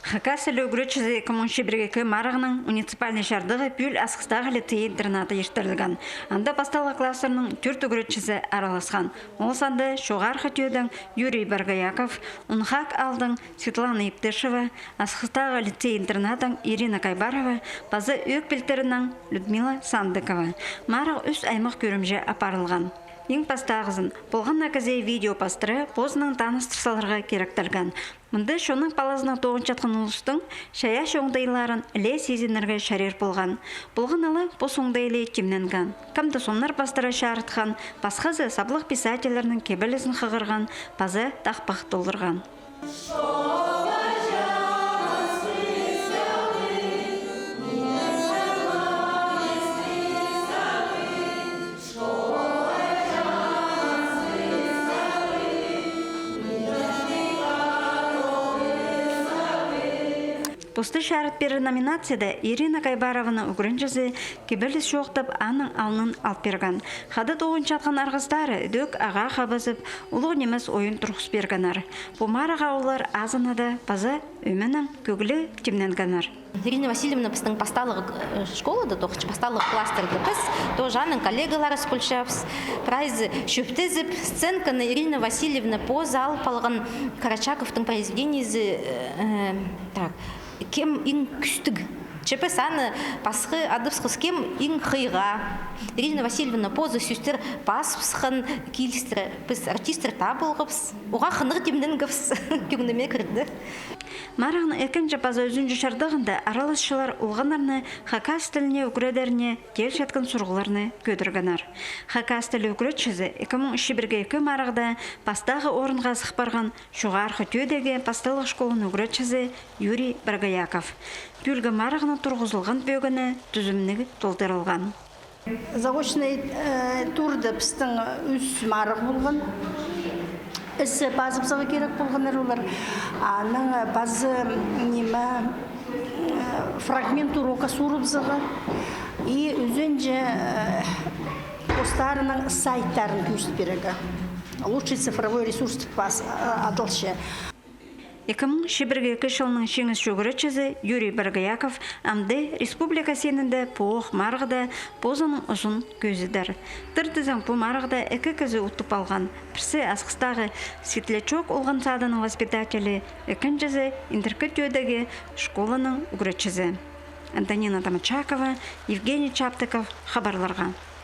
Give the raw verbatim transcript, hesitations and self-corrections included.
Хакас тілі ӱгретчізі ікі муң чибіргі ікі марығның муниципальный чардығы пӱӱл Асхыстағы лицей-интернатта иртірілген. Анда пасталығ класстарның тӧрт ӱгретчізі араласхан. Ол санда Чоғархы Тӧӧдең Юрий Боргояков, Унхак аалдаң Светлана Иптышева, Асхыстағы лицей-интернаттаң Ирина Кайбарова паза Ӧӧк Пилтірінең Людмила Сандыкова. Марығ ӱс аймах кӧрімҷе апарылған. Иң пастағызын, полған на кізее видео пастыра позының таныстыр саларға киректелген. Мында чонның палазынаң тоғынчатхан улустың чайаачы оңдайларын іле сизінерге чарир полған. Полған на ла пос оңдайлығ тимненген. Кем-де сомнар пастыра чарытхан, пасхазы саблығ писательлернің кибелізін хығырған паза тахпах толдырған. Посты чарыт пирер номинацияда Ирина Кайбарованың ӱгренҷізі кибеліс чоохтап, аның алнын ал пирген. Хада тоғынчатхан арғыстары ідӧк ағаа хабазып, улуғ нимес ойын турғыс пиргеннер. Пу марығға олар азынада паза ӧменең кӧгліг тимненгеннер. Ирина Васильевна пістің пасталығ, э, школада тоғынча, пасталығ класстарда піс тоже аның коллегалары полчабыс. Прайзы чӧптезіп, сценканы Ирина Васильевна позы алып алған Карачаковтың произведениезі, э, так, «Кем иң кӱстіг?» Че піс аны пасха адыбысхабыс, «Кем иң хыйға?» Ирина Васильевна позы сӧстер пазыбысхан, килістіре, піс артисттер таа полғабыс. Уғаа хынығ тимненгебіс, кӧңніме кірді. Марығның ікінҷі паза ӱзінҷі чардығында араласчылар олғаннарны хакас тіліне ӱгредеріне килчеткен сурығларны кӧдіргеннер. Хакас тілі ӱгретчізі ікі муң чибіргі ікі марығда пастағы орынға сых парған Чоғархы Тӧӧдегі пасталығ школаның ӱгретчізі Юрий Боргояков. Пӱӱлгі марығның турғызылған пӧгіні тӱзімніг толдырылған. Заочный, э, турда пістің ӱс марығ полған. Ісі пазыбызарға кирек полғаннар олар. Анаң пазы, ниме, э, фрагмент урока суурыбызарға. И ӱзінҷі, э, постарының сайттарын кӧзіт пирерге. Лучший цифровой ресурс тіп пас-, э, адалча. Ікі муң чибіргі ікі чылның чиңісчі ӱгретчізі Юрий Боргояков амды республика синінде пу ох марығда позының узын кӧзідер. Тыртызаң, пу марығда ікі кізі утып алған. Пірсі Асхыстағы «Светлячок» олған садының воспитателі, ікінҷізі Индіркі Тӧӧдегі школаның ӱгретчізі. Антонина Домочакова, Евгений Чаптыков, хабарларға.